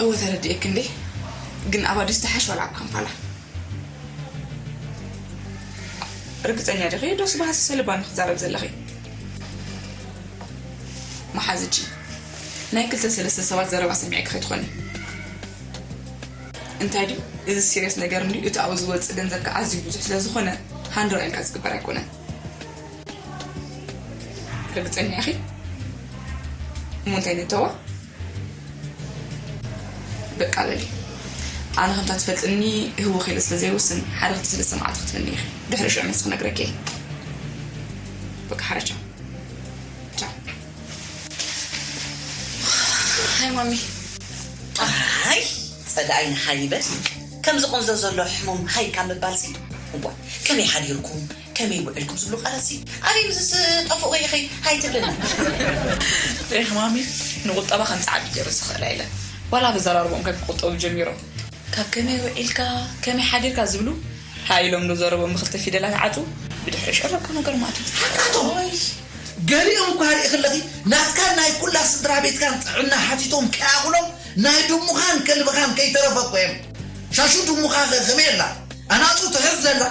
እወ፣ ተረዲኤኪ እንዴ። ግን ኣብ ኣዲስ ተሓሽ ዋላ ኣብ ካምፓላ? ርግጸኛ ዲኺ? ዶስ ብሃሰሰ ልባም ክትዛረቢ ዘለኺ? መሓዝኪ ናይ ክልተ ሰለስተ ሰባት ዘረባ ሰሚዐኪ ከይትኾኒ። እንታይ ድዩ እዚ ሲሪየስ ነገር እንድዩ? እቲ ኣብኡ ዝወጽእ ገንዘብ ከኣ ኣዝዩ ብዙሕ ስለ ዝኾነ ሃንድራ ኢልካ ዝግበር ኣይኮነን። ርግጸኛ ኢኺ? እሞ እንታይ ነተዋ? በቃ በሊ። ኣነ ከምታ ትፈልጥኒ ህውኽ ኢለ ስለ ዘይውስን፣ ሓደ ክልተ ሰለስተ መዓልቲ ክትህብኒ ኢኺ። ድሕሪ ሽዑ መልሲ ክነግረኪ እየ። በቃ ሓረ ቻው። ቻው። ሃይ ማሚ። ኣይ፣ ጸላኣይ ንሃይ ይበል። ከምዚ ቆንዞ ዘሎ ሕሙም ሃይ ካብ ምባልሲ፣ እዋ፣ ከመይ ሓዲርኩም? ከመይ ውዕልኩም ዝብሉ ቃላትሲ ኣበይ ምስ ጠፍኡ ኢኺ ሃይ ትብልና? ሪኢኺ ማሚ፣ ንቁጠባ ከምዚ ዓቢ ገይረ ዝኽእላ ኢለ። ዋላ ብዘራርቦም ካብ ክቁጠቡ ጀሚሮም። ካብ ከመይ ውዒልካ፣ ከመይ ሓዲርካ ዝብሉ ሃይ ኢሎም ዶ ዘረቦም ብክልተ ፊደላት ዓጡ፣ ብድሕሪ ሽዑ ረብካ ነገር ማቱ። ሓቃቶ! ገሊኦም እኳ ሪኢኺ ኣለኺ፣ ናትካን ናይ ኩላ ስድራ ቤትካን ጥዕና ሓቲቶም ከይኣኽሎም ናይ ድሙኻን ከልብኻን ከይተረፈ እኮ እዮም። ሻሹ ድሙኻ ከ ከመይ ኣላ? ኣናጹ ትሕዝ ዘላ።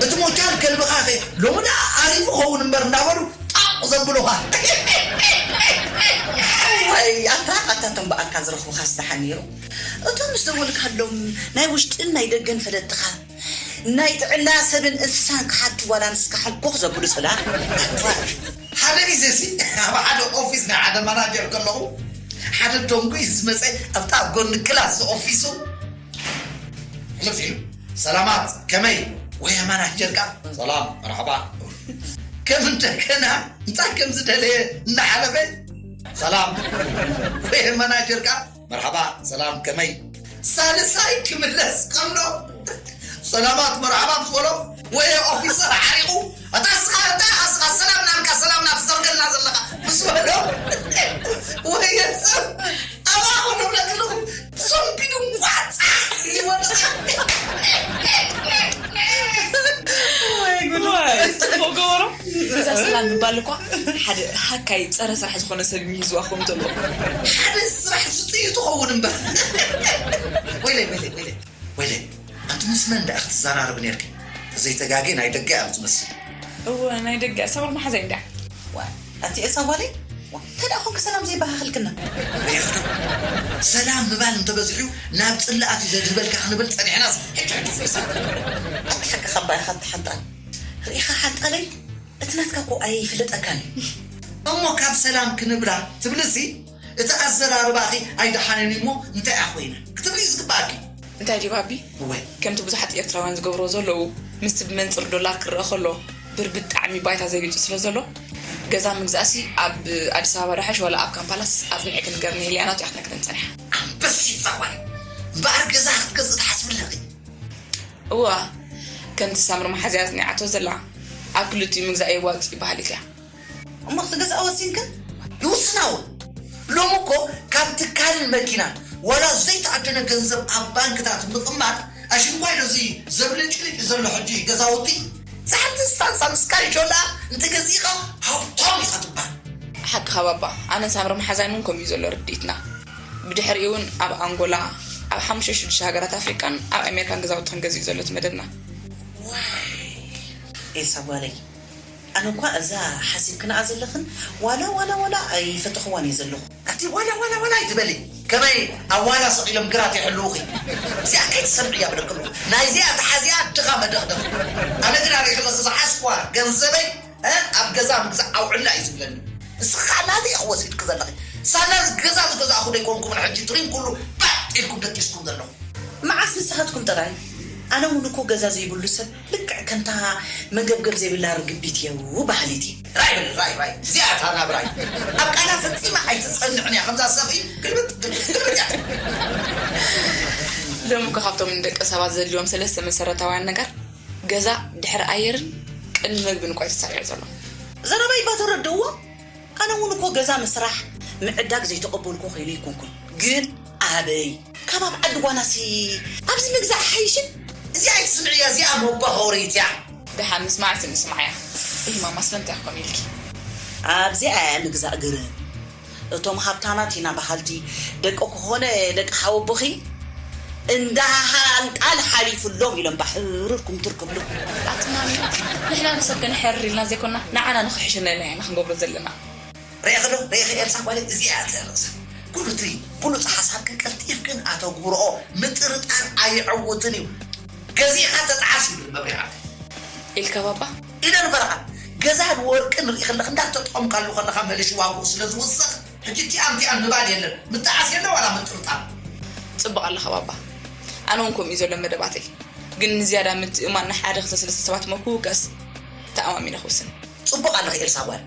እቲ ሞቻል ከልብኻ ከ ሎሚ ደኣ ኣሪፉ ኸውን እምበር እንዳበሉ ጣቕ ዘብሉኻ። ወይ ኣታ፣ ኣታ እቶም ብኣካል ዝረኽቡኻስ ደሓን ነይሩ። እቶም ዝደወልካሎም ናይ ውሽጥን ናይ ደገን ፈለጥትኻ፣ ናይ ጥዕና ሰብን እንስሳን ክሓቱ ዋላ ንስካ ሕንኩኽ ዘብሉ ጽላ። ሓደ ግዜ ሲ ኣብ ሓደ ኦፊስ ናይ ሓደ ማናጀር ከለኹ፣ ሓደ ደንጉይ ዝመጸ ኣብታ ኣብ ጎኒ ክላስ ኦፊሱ ሕልፍ ኢሉ፣ "ሰላማት፣ ከመይ?" ወየ ማናጀር ከኣ፣ "ሰላም፣ መርሓባ." ከም እንደገና እንታይ ከም ዝደለየ እናሓለፈ፣ "ሰላም." ወየ ማናጀር ከኣ፣ "መርሓባ፣ ሰላም፣ ከመይ?" ሳልሳይ ክምለስ ከሎ፣ "ሰላማት፣ መርሓባ" ምስ በሎ፣ ወየ ኦፊሰር ሓሪቑ፣ "ኣታ እስኻ፣ ኣታ እስኻ ሰላም ናልካ፣ ሰላም ናብ ትዘርገልና ዘለኻ" ምስ በሎ፣ ወየ ሰብ ኣባኹ ንብለክልኹም ሰንቢዱ ዋጻ ይወጣ። ወይ ጉድ። ወይ፣ ጽቡቕ ገበሮም። እዛ ሰላም ምባል እኳ ሓደ ሃካይ ጸረ ስራሕ ዝኾነ ሰብ እዩ ሂዝዋ ክኸውን ዘለዎ። ሓደ ስራሕ ስጡ እዩ ትኸውን እምበር። ወይለይ፣ ወይለይ፣ ወይለይ፣ ወይለይ። ኣንቲ ምስ መን ደኣ ክትዘራረቢ ነርኪ? ተዘይተጋጌ ናይ ደገ እያ ትመስል። እወ፣ ናይ ደገ እያ። ሰብር መሓዛይ እንዳ። ዋ፣ ኣቲ ዕሳብ ጓለይ፣ ዋ፣ እንታይ ደኣ ኾንኪ ሰላም ዘይበሃኸልክና? ሪኢኽዶ? ሰላም ምባል እንተበዚሑ ናብ ጽላኣት እዩ ዘድህበልካ ክንብል ጸኒሕናስ፣ ሕጂ ሕጂ ፈይሳ። ኣቲ ሓቅኻ እባ ኢኻ፣ ኣቲ ሓንጣል። ሪኢኻ ሓንጣለይ? እቲ ናትካ እኮ ኣይፍለጠካን እዩ። እሞ ካብ ሰላም ክንብላ ትብልሲ፣ እቲ ኣዘራርባኺ ኣይደሓንን እዩ እሞ እንታይ እያ ኮይና ክትብሊ እዩ ዝግባኣኪ። እንታይ ድዩ ባቢ? እወ። ከምቲ ብዙሓት ኤርትራውያን ዝገብርዎ ዘለዉ፣ ምስቲ ብመንጽር ዶላር ክረአ ከሎ፣ ብር ብጣዕሚ ባይታ ዘቢጡ ስለ ዘሎ፣ ገዛ ምግዛእሲ ኣብ ኣዲስ ኣበባ ዶ ይሓይሽ ዋላ ኣብ ካምፓላስ ኣጽኒዕኪ ንገርኒ ኢለያ ናቱ እያ ክትነግረኒ ጸኒሓ። ኣንበሲት ዛጓል። እምበኣር ገዛ ክትገዝኢ ትሓስቢ ኣለኺ? እዋ፣ ከምቲ ሳምሪ መሓዝያ ኣጽኒዓቶ ዘላ፣ ኣብ ክልቲኡ ምግዛእ የዋጽእ ይበሃል ኢልኪ እያ። እሞ ክትገዝኣ ወሲንክን? ይውስና እውን። ሎሚ እኮ ካብ ትካልን መኪናን ዋላ ዘይተኣደነ ገንዘብ ኣብ ባንክታት ምቕማጥ ኣሽንኳይ ዶ እዚ ዘብለጭልጭ ዘሎ ሕጂ ገዛውቲ? እዛ ሓንቲ ስታንሳ ምስ ካይሾላ እንተገዚእኻ ሃብታም ኢኻ ትበሃል። ሓቅኻ ባባ፣ ኣነን ሳምረ መሓዛይን እውን ከምኡ እዩ ዘሎ ርድኢትና። ብድሕሪኡ እውን ኣብ ኣንጎላ፣ ኣብ ሓሙሽተ ሽዱሽተ ሃገራት ኣፍሪቃን ኣብ ኣሜሪካን ገዛውቲ ክንገዝእ እዩ ዘሎ እቲ መደብና። ዋይ ኤልሳ ጓለይ፣ ኣነ እኳ እዛ ሓሲብክንኣ ዘለኽን ዋላ ዋላ ዋላ ኣይፈተኽዋን እየ ዘለኹ። ኣቲ ዋላ ዋላ ዋላ ኣይትበሊ። ከመይ ኣብ ዋላ ሰቒሎም ግራት ይሕልዉኺ? እዚኣ ከይትሰምዕያ ብለክሉ። ናይዚኣ ተሓዚኣ ድኻ መደኽደኽ። ኣነ ግን ኣርእኽለ ዝሓስኳ ገንዘበይ እ፣ ኣብ ገዛ ምግዛእ ኣውዕላ እዩ ዝብለኒ። ንስኻ ናተይ ኢኺ ወሲድኪ ዘለኺ። ሳላ ገዛ ዝገዛእኹ ዶ ኣይኮንኩምን ሕጂ ድሪም ኩሉ ባጥ ኢልኩም ደቂስኩም ዘለኹ። መዓስ ንስኻትኩም ጥራይ? ኣነ እውን እኮ ገዛ ዘይብሉ ሰብ ልክዕ ከምታ መገብገብ ዘይብላ ርግቢት እየ በሃሊት እየ። ራይ በል፣ ራይ፣ ራይ። እዚኣ እታ ናብራይ። ኣብ ቃላ ፈጺማ ኣይትጸንዕን እያ። ከምዛ ሰፍኢ ግልብጥ፣ ግልብጥ፣ ግልብጥ እያ። ሎሚ እኮ ካብቶም ንደቂ ሰባት ዘድልዮም ሰለስተ መሰረታውያን ነገር፣ ገዛ፣ ድሕሪ ኣየርን ቅድሚ መግብን እኳ እዩ ተሳዒሩ ዘሎ። ዘረባይ እባ ተረድእዎ። ኣነ እውን እኮ ገዛ ምስራሕ ምዕዳግ ዘይተቐበልኩ ኮይነ ኣይኮንኩን። ግን ኣበይ? ካብ ኣብ ዓዲ ጓናሲ ኣብዚ ምግዛእ ሓይሽን? እዚኣ ኣይትስምዕያ፣ እዚኣ መባኸውሪት እያ። ደሓን ምስማዕሲ ምስማዕያ። እሂ ማማ ስለምንታይ ኮን ኢልኪ? ኣብዚኣ እያ ምግዛእ ግርም። እቶም ሃብታማት ኢና በሃልቲ ደቂ ክኾነ ደቂ ሓወቦኺ እንዳ ሃንጣል ሓሊፉሎም ኢሎም ባሕርር ኩምትር ክብሉ። ኣቲ ማሚ፣ ንሕና ንሰብ ከነሕርር ኢልና ዘይኮና፣ ንዓና ንኽሕሸና ኢልና ኢና ክንገብሮ ዘለና። ርኢኺ ዶ? ርኢኺ ኤልሳ ጓለይ፣ እዚኣ እያ እቲ ርእሳ። ኩሉ እቲ ብሉጽ ሓሳብክን ቀልጢፍክን ኣተግብርኦ ምጥርጣር ኣየዕውትን እዩ። ገዚእኻ ተጠዓስ ይብል መብርሂ ዓርከይ። ኢልካ ባባ? ኢለ ንፈረኻ። ገዛን ወርቅን ርኢ ከለኻ እንዳተጠቐምካሉ ከለኻ መለሽ ዋግኡ ስለ ዝውስኽ፣ ሕጂ እቲኣን እቲኣን ምባል የለን። ምጥዓስ የለ ዋላ ምጥርጣር። ጽቡቕ ኣለኻ ባባ። ኣነ እውን ከምኡ እዩ ዘሎ መደባተይ። ግን ንዝያዳ ምትእምማን ንሓደ ክልተ ሰለስተ ሰባት መኩውከስ ተኣማሚነ ክውስን። ጽቡቕ ኣለኺ ኤልሳ ጓል።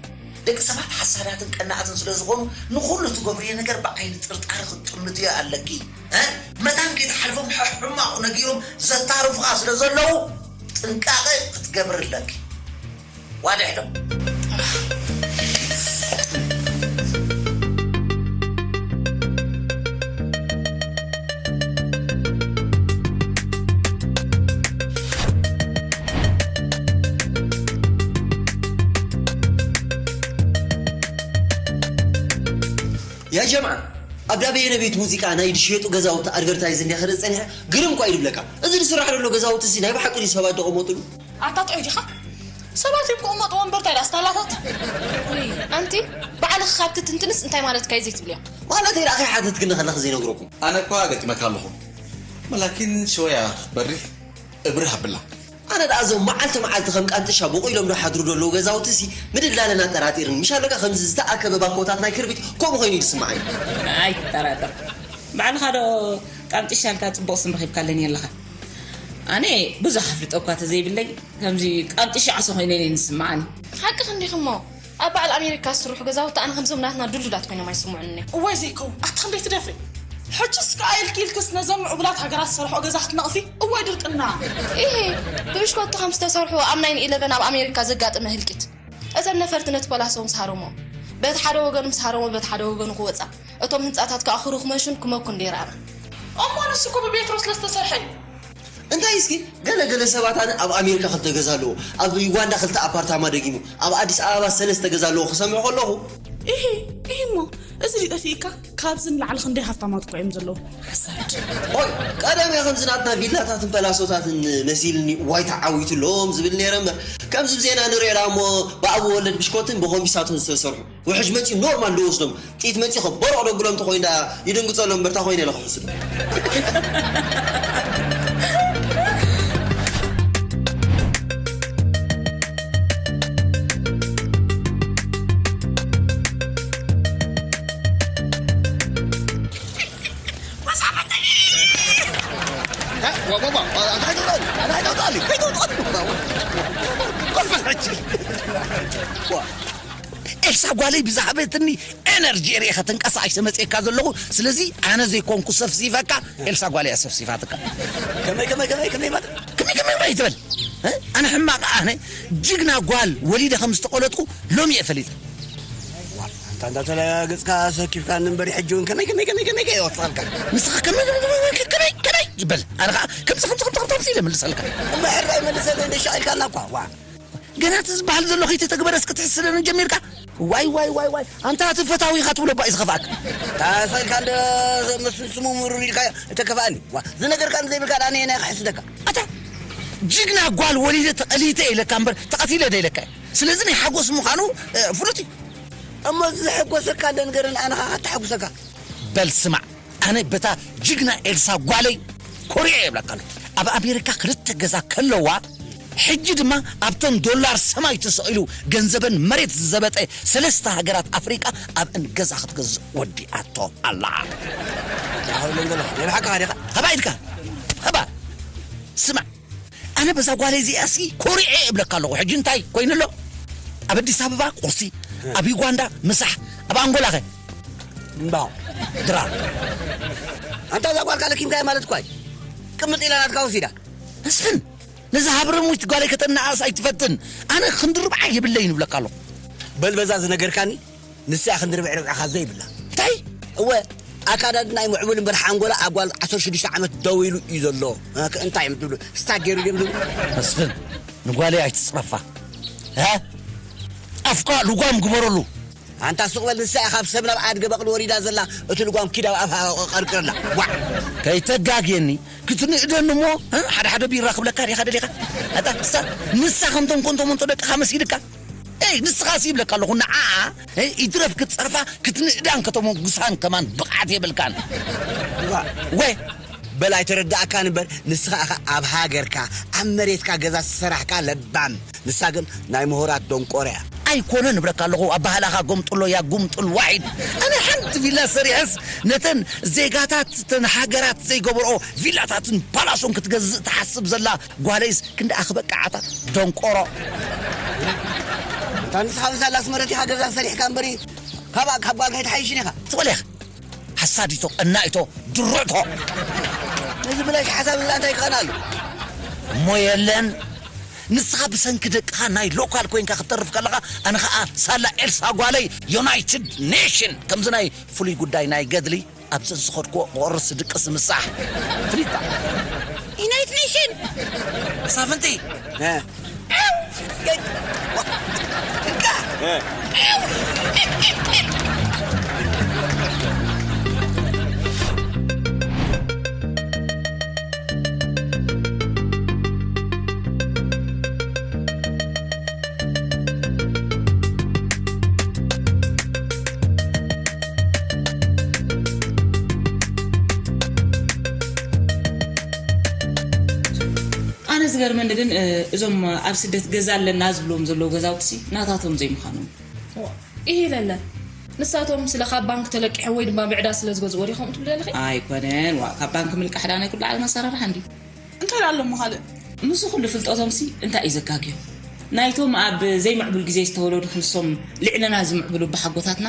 ደቂ ሰባት ሓሳዳትን ቀናኣትን ስለ ዝኾኑ ንኹሉ ትገብርዮ ነገር ብዓይኒ ጥርጣረ ክትጥምትዮ ኣለኪ። እ? መታን ከይትሓልፎም ሕሕማቕ ነጊሮም ዘታርፉኻ ስለ ዘለዉ ጥንቃቐ ክትገብሪ ኣለኪ። ዋድሕ ዶ? ያ ጀምዓ፣ ኣብ ዳበየነ ቤት ሙዚቃ ናይ ድሸየጡ ገዛውቲ ኣድቨርታይዝ እንዲያ ክርኢ ጸኒሐ፣ ግርም እኳ እዩ ድብለካ። እዚ ዝስራሕ ዘሎ ገዛውቲ እዚ ናይ ብሓቂ ድዩ ሰባት ዝቕመጥሉ? ኣታ ጥዑይ ዲኻ? ሰባት እዮም ክቕመጡ ወንበር እንታይ ደኣ ስታላታት? ውይ፣ ኣንቲ ባዕልኺ ካብ ትትንትንስ እንታይ ማለትካ እዩ ዘይትብልዮ? ማለተይ ደኣ ከይሓተትክኒ ከለኺ ዘይነግረኩም። ኣነ እኳ ገጢመካ ኣለኹ። መላኪን ሽወያ በሪህ እብርህ ኣብላ። ኣነ ደኣ እዞም መዓልቲ መዓልቲ ከም ቃንጥሻ ቦቕ ኢሎም ዝሓድሩ ዘለዉ ገዛውቲሲ ምድላለን ኣጠራጢርኒ። ምሽ ኣለካ ከምዚ ዝተኣከበ ባኮታት ናይ ክርቢት ከምኡ ኮይኑ እዩ ዝስምዓኒ። ኣይትጠራጠር። ባዕልኻ ዶ ቃንጥሻ ኢልካ ጽቡቕ ስም ረኺብካለኒ ኣለኻ። ኣነ ብዙሕ ኣፍልጦ እኳ ተዘይብለይ፣ ከምዚ ቃንጥሻ ዓሶ ኮይነ እየ ዝስምዓኒ። ሓቅኺ እንዲኺ እሞ፣ ኣብ በዓል ኣሜሪካ ዝስርሑ ገዛውቲ ኣነ ከምዞም ናትና ድልዱላት ኮይኖም ኣይስምዑንን እዮም። እዋይ ዘይከውን፣ ኣታ ክንደይ ትደፍሪ? ሕጅስ ከኣ ኢልኪ ኢልክስ ነዘን ምዕቡላት ሃገራት ዝሰርሕኦ ገዛ ክትነቕፊ? እዋይ ድርቅና! ኢሂ፣ ብብሽኮቲ ከም ዝተሰርሑ ኣብ ናይን ኢለቨን ኣብ ኣሜሪካ ዘጋጠመ ህልቂት። እተን ነፈርቲ ነቲ ፓላሶ ምስ ሃረሞ፣ በቲ ሓደ ወገኑ ምስ ሃረሞ በቲ ሓደ ወገኑ ክወጻ፣ እቶም ህንጻታት ከኣ ክሩኽመሹን ክመኩን ደይረኣና። እሞ ንሱ እኮ ብቤትሮ ስለ ዝተሰርሐ እዩ። እንታይ እስኪ፣ ገለ ገለ ሰባት ኣነ ኣብ ኣሜሪካ ክልተ ገዛ ኣለዎ፣ ኣብ ዩጋንዳ ክልተ ኣፓርታማ ደጊሙ፣ ኣብ ኣዲስ ኣበባ ሰለስተ ገዛ ኣለዎ ክሰምዕ ከለኹ። ኢሂ፣ ኢሂ እሞ፣ እዚ ድዩ ጠፊእካ? ካብዚ ንላዕሊ ክንደይ ሃፍታማት እኮ እዮም ዘለዉ። ሓሳድ። ኦይ፣ ቀደም እየ ከምዚ ናትና ቪላታትን ፓላሶታትን መሲልኒ፣ ዋይ ተዓዊቱሎም ዝብል ነይረ እምበር፣ ከምዚ ብዜና ንሪኦ ኢና እሞ፣ ብኣቡ ወለድ ብሽኮትን ብኮምቢሳቶን ዝተሰርሑ። ውሕጅ መጺኡ ኖርማል ዶ ወስዶም? ጥይት መጺኡ ከ በሮቕ ዶ ብሎም ተኾይኑ ደኣ ይድንግጸሎም እምበር፣ እንታይ ኮይነ ኢለ ክሕስዶ? ኤልሳ ጓለይ ብዝሃበትኒ ኤነርጂ እየ ሪኤ ከተንቀሳቒሰ መፅኤካ ዘለኹ። ስለዚ ኣነ ዘይኮንኩ ሰፍሲፈካ፣ ኤልሳ ጓለይ እያ ሰፍሲፋትካ። ከመይ፣ ከመይ፣ ከመይ፣ ከመይ ማለት? ከመይ፣ ከመይ፣ ከመይ ትበል? እ? ኣነ ሕማቕ፣ ኣነ ጅግና ጓል ወሊደ ከም ዝተቖለጥኩ ሎሚ እየ ፈሊጠ። ታንታ ተላጋግጽካ ሰኪፍካ ንንበሪ ሕጂ እውን ከመይ ከመይ ከመይ ከመይ ከመይ ይወጽኣልካ? ንስኻ ከመይ ከመይ ከመይ ዝበል ኣነ ከዓ ከምዚ ከምዚ ከምዚ ከምዚ ኢለ መልሰልካ። እምበሕር ኣይመልሰለይ እንደ ሻቒልካና እኳ ዋ። ገና እቲ ዝበሃል ዘሎ ከይተተግበረስ ክትሕስደኒ ጀሚርካ? ዋይ ዋይ ዋይ ዋይ ኣንታ እቲ ፈታዊኻ ትብሎ እባ እዩ ዝኸፍኣካ። ታሳኢልካ እንደ መስፍን ስሙ ምሩር ኢልካዮ እተከፍኣኒ ዋ ዝነገርካ ንዘይብልካ ዳነ ናይ ክሕስደካ። ኣታ ጅግና ጓል ወሊደ ተቐሊተ ኢለካ እምበር ተቐቲለ ደ ኢለካ እዩ። ስለዚ ናይ ሓጎስ ምዃኑ ፍሉጥ እዩ። እሞ ዝሕጎሰካ እንደ ንገረን ኣነ ኸዓ ከተሓጉሰካ። በል ስማዕ ኣነ በታ ጅግና ኤልሳ ጓለይ ኮሪዐ የብለካ ኣሎ። ኣብ ኣሜሪካ ክልተ ገዛ ከለዋ ሕጂ ድማ ኣብተን ዶላር ሰማይ ተሰቒሉ ገንዘበን መሬት ዝዘበጠ ሰለስተ ሃገራት ኣፍሪቃ ኣብእን ገዛ ክትገዝእ ወዲኣቶ ኣላ። ዲኻ? ኸባ ኢድካ ኸባ ስማዕ ኣነ በዛ ጓለይ እዚኣ ሲ ኮሪዐ እብለካ ኣለኹ። ሕጂ እንታይ ኮይኑ ኣሎ? ኣብ ኣዲስ ኣበባ ቁርሲ፣ ኣብ ዩጋንዳ ምሳሕ፣ ኣብ ኣንጎላ ኸ እምባ ድራር። ኣንታ እዛ ጓልካ ለኪምካያ ማለት እኳ እዩ። ቅምጥ ኢላ ናትካ ወሲዳ። መስፍን ነዛ ሃብረሙይት ጓለይ ከተናኣስ ኣይትፈትን። ኣነ ክንዲ ርብዓ የብለይን እብለካ ኣለኹ። በል በዛ ዝነገርካኒ ንሳ ክንዲ ርብዒ ርብዒኻ ዘይብላ። እንታይ? እወ ኣካዳድና ይምዕብል እምበር ሓንጎላ ኣብ ጓል ዓሰርተ ሽዱሽተ ዓመት ደው ኢሉ እዩ ዘሎ። እንታይ እዮም ትብሉ? ስታክ ገይሩ ድዮም ትብሉ? መስፍን ንጓለይ ኣይትፅረፋ። ጣፍካ ልጓም ግበረሉ። ኣንታ ሱቕ በል ንሳ እያ ካብ ሰብ ናብ ኣድገ በቕሊ ወሪዳ ዘላ እቲ ልጓም ኪድ ኣብ ኣፍሃ ቀርቅርላ። ጓዕ። ከይተጋግየኒ ክትንእደኒ እሞ ሓደ ሓደ ቢራ ክብለካ ዲኻ ደሊኻ? ኣታ ክሳ ንሳ ከምቶም ኮንቶም እንቶ ደቅኻ መሲልካ? ኤይ ንስኻስ ይብለካ ኣለኹ ንዓኣ ይትረፍ ክትጸርፋ ክትንእዳን ከተመጉሳን ከማን ብቕዓት የብልካን። ወ በል ኣይተረዳእካን እምበር ንስኻ ኢኻ ኣብ ሃገርካ ኣብ መሬትካ ገዛ ዝሰራሕካ ለባም ንሳ ግን ናይ ምሁራት ደንቆሮ እያ። ኣይኮነን እብለካ ኣለኹ ኣባህላኻ ጎምጥሎ እያ ጉምጥል ዋሒድ። ኣነ ሓንቲ ቪላ ሰሪሐስ ነተን ዜጋታት ተን ሃገራት ዘይገበርኦ ቪላታትን ፓላሶን ክትገዝእ ትሓስብ ዘላ ጓለይስ ክንድኣ ክበቅዓታ ደንቆሮ። እታ ንስኻ ምሳላ ኣስመረት ኢኻ ገዛ ሰሪሕካ እምበሪ ካብ ጓልካ ኣይትሓይሽን ኢኻ። ትበል ኢኻ ሓሳዲቶ ቀናኢቶ ድርዕቶ። ነዚ ብላሽ ሓሳብ ዝብላ እንታይ ክቐናሉ? እሞ የለን ንስኻ ብሰንኪ ደቅኻ ናይ ሎካል ኮይንካ ክትተርፍ ከለኻ ኣነ ኸዓ ሳላ ኤልሳ ጓለይ ዩናይትድ ኔሽን ከምዚ ናይ ፍሉይ ጉዳይ ናይ ገድሊ ኣብዚ ዝኸድኩዎ ክቕርስ ድቅስ ምሳሕ ፍሊጣ ዩናይት ኔሽን ሳፍንቲ ኣነ ዝገርመኒ ግን እዞም ኣብ ስደት ገዛ ኣለና ዝብልዎም ዘለዉ ገዛውትሲ ናታቶም ዘይምዃኖም። ይህ ለለ ንሳቶም ስለ ካብ ባንክ ተለቂሖም ወይ ድማ ምዕዳ ስለ ዝገዝእዎ ዲኹም ትብሉ ዘለኺ? ኣይኮነን ዋ ካብ ባንክ ምልቃሕ ዳ ናይ ኩሉ ዓለም ኣሰራርሓ እንዲ እንታይ ኣሎ እሞ ካልእ? ምስዚ ኩሉ ፍልጠቶምሲ እንታይ እዩ ዘጋግዮም? ናይቶም ኣብ ዘይምዕቡል ግዜ ዝተወለዱ ክንሶም ልዕለና ዝምዕብሉ ኣቦሓጎታትና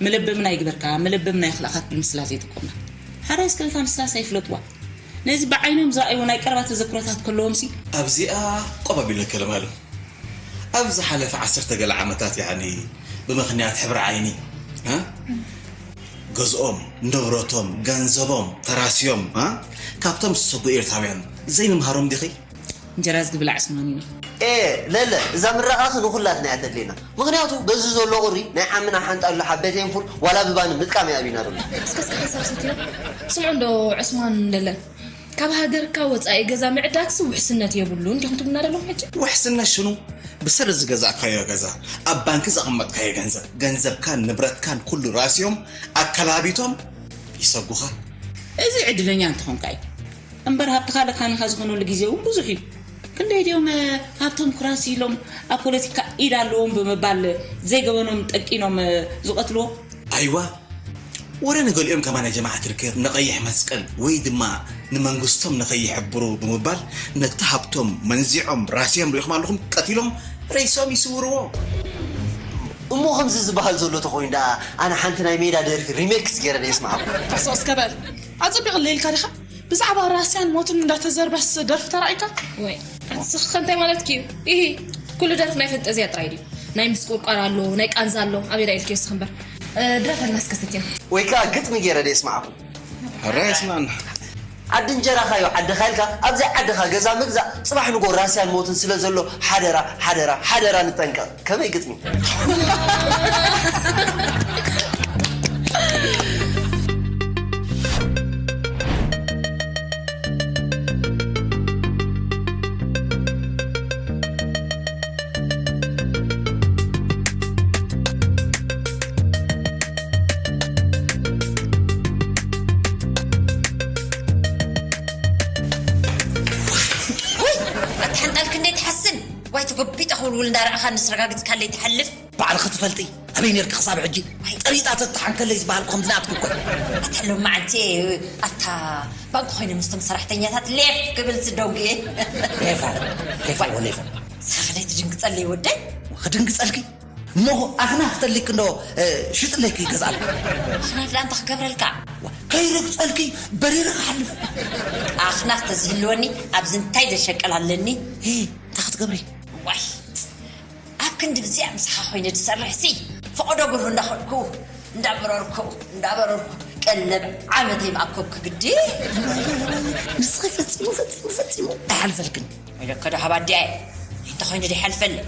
መለበምና ይግበርካ መለበምና ይኽላኻ ትብል ምስላ ዘይጠቆምና ሓራይ እስከ ነታ ምስላስ ኣይፍለጥዋ ነዚ ብዓይኖም ዝረኣይዎ ናይ ቀረባ ተዘክሮታት ከለዎምሲ ኣብዚኣ ቆብ ኣቢለኪ ለማሉ ኣብ ዝሓለፈ ዓሰርተ ገለ ዓመታት ያኒ ብምኽንያት ሕብሪ ዓይኒ እ ገዝኦም፣ ንብረቶም፣ ገንዘቦም ተራስዮም እ ካብቶም ዝሰጉ ኤርትራውያን ዘይንምሃሮም ዲኺ? እንጀራ ዝግብላዕ ስማኒና። ኤ ለለ እዛ ምረቓኺ ንኹላትና እያ ተድልየና ምኽንያቱ በዚ ዘሎ ቁሪ ናይ ዓምና ሓንጣ ኣሎ ሓበቴን ፉል ዋላ ብባኒ ምጥቃም እያ ኣቢና ዘሎ። እስከ እስከ ሓሳብ ሰቲና ስምዑ እንዶ ዑስማን ለለ ካብ ሃገርካ ወጻኢ ገዛ ምዕዳግሲ ውሕስነት የብሉን ዲኹም ትብሉና ዘለኹም ሕጂ? ውሕስነት ሽኑ ብስሪ ዝገዛእካዮ ገዛ፣ ኣብ ባንኪ ዘቐመጥካዮ ገንዘብ፣ ገንዘብካን ንብረትካን ኩሉ ራስዮም ኣከላቢቶም ይሰጉኻ። እዚ ዕድለኛ እንተኾንካ እዩ። እምበር ሃብትኻ ለካኒኻ ዝኾነሉ ግዜ እውን ብዙሕ እዩ። ክንደይ ድዮም ሃብቶም ክራሲ ኢሎም ኣብ ፖለቲካ ኢድ ኣለዎም ብምባል ዘይገበኖም ጠቂኖም ዝቐትልዎ? ኣይዋ ወረ ንገሊኦም ከማን ያ ጀማዓት ርከር ንቐይሕ መስቀል ወይ ድማ ንመንግስቶም ንኸይሕብሩ ብምባል ነቲ ሃብቶም መንዚዖም ራስዮም ሪኢኹም ኣለኹም ቀቲሎም ሬሶም ይስውርዎ። እሞ ከምዚ ዝበሃል ዘሎ ተኾይኑ ደኣ ኣነ ሓንቲ ናይ ሜዳ ደርፊ ሪሜክስ ገይረ ዶ የስምዓኩም? ሱቕ እስከ በል ኣጸቢቕለይ ኢልካ ዲኻ? ብዛዕባ ራስያን ሞትን እንዳተዘርበስ ደርፊ ተራኢካ? ወይ ኣቲ ስኽኸ እንታይ ማለትኪ እዩ? ኢሂ ኩሉ ደርፊ ናይ ፈንጠዝያ ጥራይ ድዩ? ናይ ምስቁርቋር ኣሎ ናይ ቃንዛ ኣሎ ኣበይ ዳ ኢልክዮ ስኽምበር ድረፈልና እስከ ሰትያ። ወይ ከዓ ግጥሚ ገይረ ደ የስማዓኹም። ሕራይ የስማዕና። ዓዲ እንጀራኻ እዩ ዓድኻ ኢልካ ኣብዘይ ዓድኻ ገዛ ምግዛእ፣ ፅባሕ ንጎ ራስያን ሞትን ስለ ዘሎ፣ ሓደራ ሓደራ ሓደራ ንጠንቀቕ። ከመይ ግጥሚ? ወይ ኣታ ሓንጣል ክንደይ ትሓስን። ዋይ ተጎቢጠ ክውልውል እንዳረኣኻ ንስረጋግጽካለይ ትሓልፍ። ባዕልኺ ትፈልጢ ኣበይ ነርኪ ክሳብ ሕጂ? ጠሪጣ ተተሓንከለይ ዝበሃልኩ ከምዚ ናትኪ እኮ። ኣታ ሎም መዓልቲ ኣታ ባንክ ኮይነ ምስቶም ሰራሕተኛታት ሌፍ ክብል ዝደንጉ እየ። ሌፋ ሌፋ ይሆን ሌፋ። ሳኽለይ ትድንግጸለይ ወደይ። ክድንግጸልኪ እሞ ኣኽናፍተልክ እንዶ ሽጥለኪ ይገዝኣልክ። ኣኽናፍ ዳንታ ክገብረልካ። ከይረግጸልኪ በሪረ ክሓልፍ። ኣኽናፍ ተዝህልወኒ ኣብዚ እንታይ ዘሸቀል ኣለኒ። እንታይ ክትገብሪ? ዋይ ኣብ ክንዲ ብዚኣ ምሳኻ ኮይነ ዝሰርሕ ሲ ፈቐዶ ብርሁ እንዳኸድኩ እንዳበረርኩ እንዳበረርኩ ቀለብ ዓመተይ ማእኮብ ክግዲ። ንስኺ ፈጺሙ ፈጺሙ ፈጺሙ ኣይሓልፈልክን። ወይለከዶ ሃባዲያ እንተኾይኑ ዘይሓልፈለይ።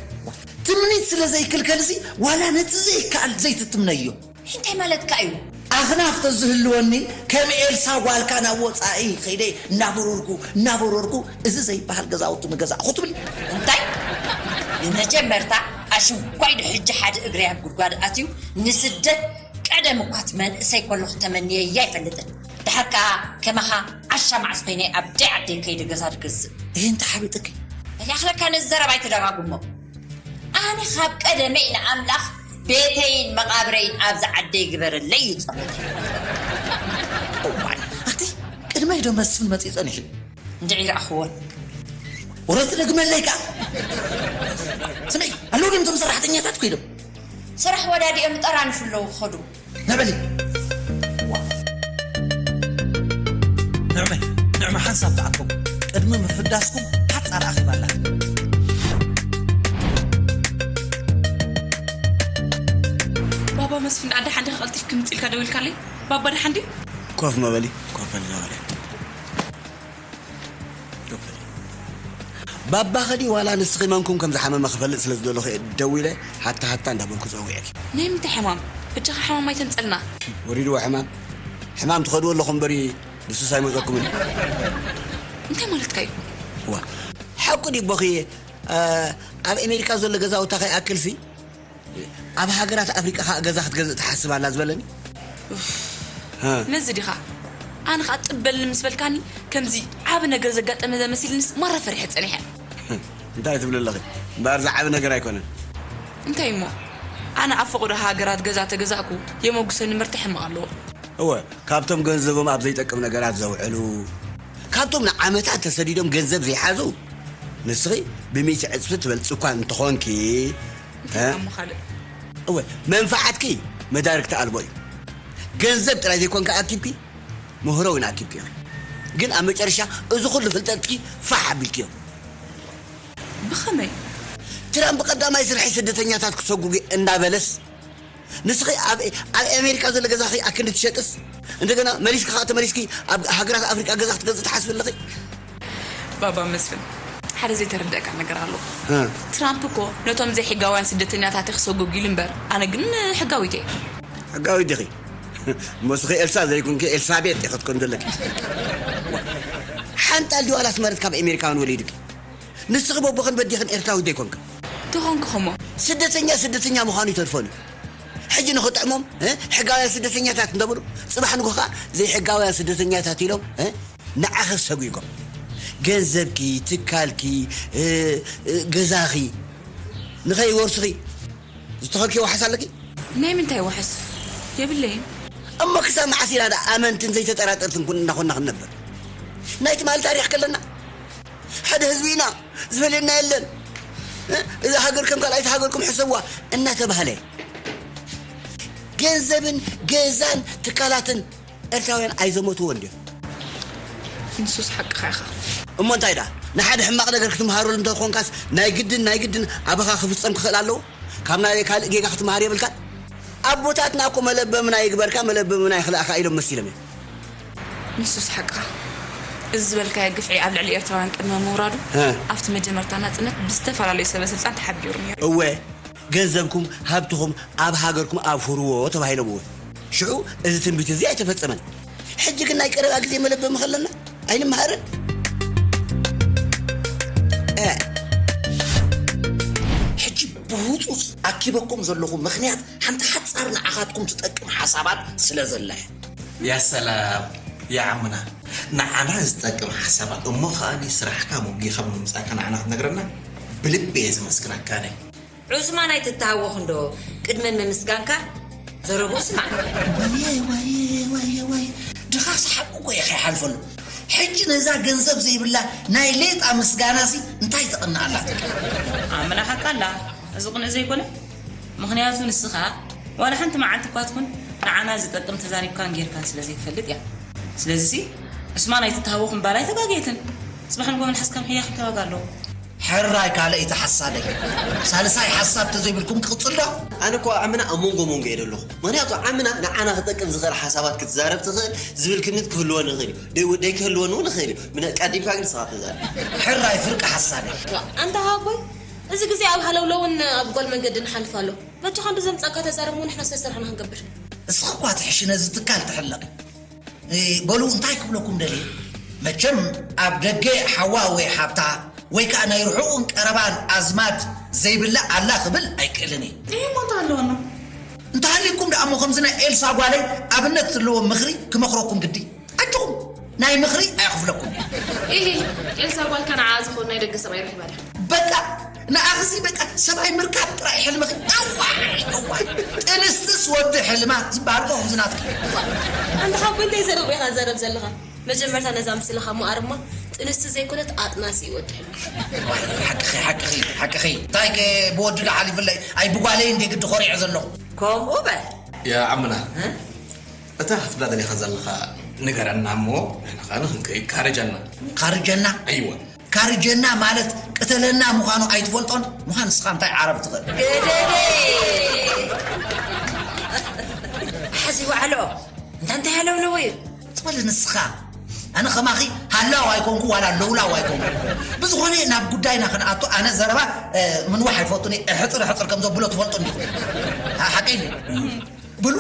ትምኒት ስለ ዘይክልከልሲ ዋላ ነቲ ዘይከኣል ዘይትትምነዮ። እንታይ ማለትካ እዩ? ኣኽናፍ ተዝህልወኒ ከም ኤልሳ ጓልካ ናብ ወፃኢ ከይደ እናበረርኩ እናበረርኩ እዚ ዘይበሃል ገዛውቲ ምገዛእኹ ትብሊ። እንታይ ንመጀመርታ ኣሽንኳይ ዶ ሕጂ ሓደ እግረይ ኣብ ጉድጓድ ኣትዩ ንስደት ቀደም እኳ እቲ መንእሰይ ከለኹ ተመንየያ ኣይፈልጥን። ድሓር ከኣ ከማኻ ዓሻ ማዕስ ኮይነ ኣብ ደይ ዓደይ ከይደ ገዛ ድገዝእ። ይህ እንታይ ሓቢጥኪ? እላኽለካ ነዚ ዘረባ ኣይትደጋግሞ። ኣነ ካብ ቀደመይ ንኣምላኽ ቤተይን መቓብረይን ኣብዚ ዓደይ ግበረለይ እዩ ጸሎተይ። እዋይ ኣቲ ቅድመይ ዶ መስፍን መፅኡ ፀኒሑ? እንድዒ ይረኣኽዎን። ወረ ትደግመለይ ከኣ ስመይ ኣለዉ ድም ቶም ሰራሕተኛታት ኮይዶም ስራሕ ወዳዲኦም ጠራንፉ ኣለዉ ክኸዱ። ነበሊ ንዕመ ንዕመ ሓንሳብ ተኣከቡ ቅድሚ ምፍዳስኩም ሓፃር ኣኺባ ኣላ። ባባ መስፍን ኣደ ሓንዲ ክቐልጢፍ ክምፅእ ኢልካ ደው ኢልካለይ? ባባ ደሓን ድዩ? ኮፍ መበሊ ኮፍ በሊ ነበለ ኮፍ በሊ። ባባ ኸዲ ዋላ ንስኺ መንኩም ከም ዝሓመመ ክፈልጥ ስለ ዝደለኹ እየ ደዊለ ሃታ ሃታ እንዳበልኩ ጸዊዐኪ። ናይ ምንታይ ሕማም? በጃኻ ሕማም ኣይተምጸልና። ወሪድዎ ሕማም? ሕማም ትኸድዎ ኣለኹም እምበሪ ንሱስ ኣይመጸኩምን እዩ። እንታይ ማለትካ እዩ? ዋ ሓቁ ድዩ ቦኽየ ኣብ ኣሜሪካ ዘሎ ገዛውታ ከይኣክልሲ ኣብ ሃገራት ኣፍሪቃ ከኣ ገዛ ክትገዝእ ትሓስብ ኣላ ዝበለኒ። ነዚ ዲኻ? ኣነ ኸኣ ጥብ በልኒ ምስ በልካኒ ከምዚ ዓቢ ነገር ዘጋጠመ መሲልንስ ማራ ፈሪሐ ጸኒሐ። እንታይ ትብሊ ኣለኺ? እምበኣር ዝዓቢ ነገር ኣይኮነን። እንታይ እሞ? ኣነ ኣብ ፈቐዶ ሃገራት ገዛ ተገዛእኩ የመጉሰኒ እምበር ታይ ሕማቕ ኣለዎ? እወ፣ ካብቶም ገንዘቦም ኣብ ዘይጠቅም ነገራት ዘውዕሉ፣ ካብቶም ንዓመታት ተሰዲዶም ገንዘብ ዘይሓዙ፣ ንስኺ ብሚእቲ ዕጽፊ ትበልጺ እኳ እንተኾንኪ፣ እንታይ እሞ ካልእ? እወ፣ መንፍዓትኪ መዳርግቲ ኣልቦ እዩ። ገንዘብ ጥራይ ዘይኮንካ ኣኪብኪ፣ ምህሮ እውን ኣኪብኪ ኢኺ። ግን ኣብ መጨረሻ እዚ ኩሉ ፍልጠትኪ ፋሕ ኣቢልክዮ። ብኸመይ? ትራምፕ ቀዳማይ ስርሐይ ስደተኛታት ክሰጉግ እየ እንዳበለስ ንስኺ ኣብ ኣብ ኣሜሪካ ዘሎ ገዛኺ ኣክንዲ ትሸጥስ እንደገና መሊስኪ ከዓ ተመሊስኪ ኣብ ሃገራት ኣፍሪቃ ገዛ ክትገዝእ ትሓስቢ ኣለኺ? ባባ መስፍን ሓደ ዘይተረደእካ ነገር ኣሎ። ትራምፕ እኮ ነቶም ዘይሕጋውያን ስደተኛታት ክሰጉግ ኢሉ እምበር ኣነ ግን ሕጋዊት እየ። ሕጋዊት ዲኺ? እሞ ንስኺ ኤልሳ ዘይኮንኪ ኤልሳቤጥ ኢኺ ክትኮን ዘለኪ። ሓንጣል ድዩ ዋላስ መሬት ካብ ኣሜሪካውያን ወሊዱኪ? ንስኺ በቦኽን በዴኽን ኤርትራዊት ዘይኮንካ? ተኾንኩ ኸሞ? ስደተኛ ስደተኛ ምዃኑ ይተርፎን እዩ። ሕጂ ንኽጥዕሞም እ፣ ሕጋውያን ስደተኛታት እንደበሉ፣ ጽባሕ ንግሆ ኸኣ ዘይሕጋውያን ስደተኛታት ኢሎም እ፣ ንዓኺ ሰጒጎም። ገንዘብኪ፣ ትካልኪ፣ እ፣ እ፣ ገዛኺ ንኸይወርሱኺ ዝተኸልክዮ ዋሕስ ኣለኪ? ናይ ምንታይ ዋሕስ? የብለይን። እሞ ክሳብ መዓስ ኢና ደኣ ኣመንትን ዘይተጠራጠርትን ኩን እናኾንና ክንነብር? ናይ ትማሊ ታሪኽ ከለና ሓደ ህዝቢ ኢና፣ ዝፈልየና የለን። እ፣ እዛ ሃገር ከም ካልኣይቲ ሃገርኩም ሕሰብዋ እናተባህለ ገንዘብን ገዛን ትካላትን ኤርትራውያን ኣይዘመትዎን ድዮም? ንሱስ ሓቅኻ ኢኻ። እሞ እንታይ ደኣ ንሓደ ሕማቕ ነገር ክትምሃረሉ እንተኾንካስ ናይ ግድን ናይ ግድን ኣባኻ ክፍጸም ክኽእል ኣለዎ? ካብ ናይ ካልእ ጌጋ ክትምሃር የብልካን? ኣቦታትና እኮ መለበምና ይግበርካ፣ መለበምና ይኽላእካ ኢሎም መሲሎም እዮም። ንሱስ ሓቅኻ። እዚ ዝበልካዮ ግፍዒ ኣብ ልዕሊ ኤርትራውያን ቅድሚ ምውራዱ፣ እ። ኣብቲ መጀመርታ ናጽነት ብዝተፈላለዩ ሰበ ስልጣን ተሓቢሩ ነይሩ። እወ፣ ገንዘብኩም ሃብትኹም ኣብ ሃገርኩም ኣብህርዎ ተባሂሎም እወ። ሽዑ እዚ ትንቢት እዚ ኣይተፈጸመን። ሕጂ ግን ናይ ቀረባ ግዜ መለበሚ ከለና ኣይንመሃርን። እ። ሕጂ ብህጹጽ ኣኪበኩም ዘለኹ ምኽንያት ሓንቲ ሓጻር ንዓኻትኩም ትጠቅም ሓሳባት ስለ ዘላ እያ። ያ ሰላም ያ ዓምና፣ ንዓና ዝጠቅም ሓሳባት እሞ ከኣ ስራሕካ ሞጊኻ ብምምጻእካ ንዓና ክትነግረና ብልቢ እየ ዘመስግነካ። ኣነ ዑስማን ኣይትተሃወኽ እንዶ ቅድሚ ምምስጋንካ ዘረብኡ ስማዕ። ወየ ወየ ወየ ወየ ድኻ ሰሓቅ እኮ እየ ከይሓልፈሉ። ሕጂ ነዛ ገንዘብ ዘይብላ ናይ ሌጣ ምስጋና ሲ እንታይ ተቕንኣላት? ኣምላኻካ ኣላ እዚ ቅኑዕ ዘይኮነ። ምኽንያቱ ንስኻ ዋላ ሓንቲ መዓልቲ እኳ ትኹን ንዓና ዝጠቅም ተዛሪብካን ጌርካን ስለ ዘይትፈልጥ እያ። ስለዚሲ ዑስማን ኣይትተሃወኽ ምባል ኣይተጋግየትን። ጽባሕ ንግሆ መልሓስካ ምሕያኽ ይተባጋ ኣለዎ። ሕራይ ካልኣይቲ ሓሳደይ። ሳልሳይ ሓሳብ ተዘይብልኩም ክቕጽል ዶ? ኣነ እኮ ዓምና ኣብ መንጎ መንጎ እየ ዘለኹ። ምኽንያቱ ዓምና ንዓና ክጠቅም ዝኽእል ሓሳባት ክትዛረብ ትኽእል ዝብል ክምት ክህልወኒ ይኽእል እዩ። ደይ- ደይክህልወኒ እውን ይኽእል እዩ። ምነ- ቀዲምካ ግን ንስኻ ተዛረብ። ሕራይ ፍርቂ ሓሳደይ። ኣንታ ሃቦይ፣ እዚ ግዜ ኣብ ሃለውለውን ኣብ ጓል መንገዲ ንሓልፍ ኣሎ። በጃኻ እንዶ ዘምጻእካ ተዛረብ፣ ንሕና ሰሰራሕና ክንገብር። እስኺ እኳ ትሕሺ ነዚ ትካል ትሕለቒ። እ፣ በሉ እንታይ ክብለኩም ደልየ? መቸም ኣብ ደገ ሓዋ ወይ ሓብታ ወይ ከኣ ናይ ርሑቕን ቀረባን ኣዝማድ ዘይብላ ኣላ ክብል ኣይክእልን እየ። እሂ እሞ እንተሃለወና? እንተሃልዩኩም ደኣ እሞ ከምዚ ናይ ኤልሳ ጓለይ ኣብነት ዘለዎ ምኽሪ ክመኽረኩም ግዲ። ኣጆኹም ናይ ምኽሪ ኣይኽፍለኩም። ኢሂ ኤልሳ ጓልካ ንዓኣ ዝኾን ናይ ደገ ሰብኣይ ረኺባ ድያ? በቃ ንኣኽዚ በቃ ሰብኣይ ምርካብ ጥራይ ሕልምኺ። እዋይ እዋይ ጥንስትስ ወዲ ሕልማ ዝበሃል እኮ ከምዚ ናትኪ። ኣንታ ሓቦይ እንታይ ዘረባ ኢኻ ትዛረብ ዘለኻ? መጀመርታ ነዛ ምስልኻ ምኣር እሞ ጥንስቲ ዘይኮነት ኣጥናሲ እዩ ወዲ ሕልሚ። ሓቅኺ ሓቅኺ ሓቅኺ እንታይ ከ ብወዲ ዶ ሓሊፍለይ ኣይ ብጓለይ እንዴ ግዲ ኮሪዐ ዘለኹ። ከምኡ በል። ያ ዓምና እታ ክትብላ ደሊኻ ዘለኻ ንገረና እሞ ንሕና ኸኣ ንኽንከይድ ካርጀና። ካርጀና? ኣይወ። ካርጀና ማለት ቅተለና ምዃኑ ኣይትፈልጦን? ምዃን ንስኻ እንታይ ዓረብ ትኽእል? ገደደ ሓዚ ዋዕሎ እንታ እንታይ ሃለውለው እዩ? ትበል ንስኻ ኣነ ኸማኺ ሃላው ኣይኮንኩ ዋላ ለውላው ኣይኮንኩ። ብዝኾነ ናብ ጉዳይና ክንኣቱ ኣነ ዘረባ ምንዋሕ ኣይፈቱን እየ። ሕፅር ሕፅር ከም ዘብሎ ትፈልጡ እንዲኹም። ሓቀይ ብሉ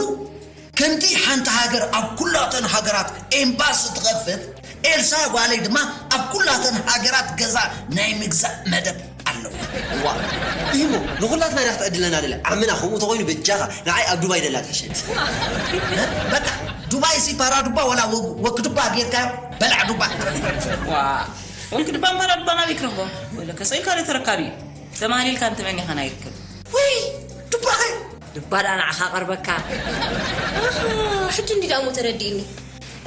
ከምቲ ሓንቲ ሃገር ኣብ ኩላተን ሃገራት ኤምባሲ ትኸፍት፣ ኤልሳ ጓለይ ድማ ኣብ ኩላተን ሃገራት ገዛ ናይ ምግዛእ መደብ ኣለዋ። ዋ ኢሞ ንኹላትና ኢና ክትዕድለና ደለ ዓምና ከምኡ ተኾይኑ በጃኻ ንዓይ ኣብ ዱባይ ደላ ትሕሸኒ። በቃ ዱባይ ሲ ፓራ ዱባ ወላ ወግ- ወክ ዱባ ጌርካዮ በላዕ ዱባ። ዋ ወንክ ድባን ፓራ ድባን ኣበይ ክረኽቦ? ወለ ከሰይልካ ዶ ተረካቢ እዩ። ተማሊልካ እንተመኒኻን ኣይርከብ። ወይ ዱባኸ ድባ ደኣ ንዓኻ ቀርበካ። ኣሃ፣ ሕጂ እንዲ ደኣ እሞ ተረዲእኒ።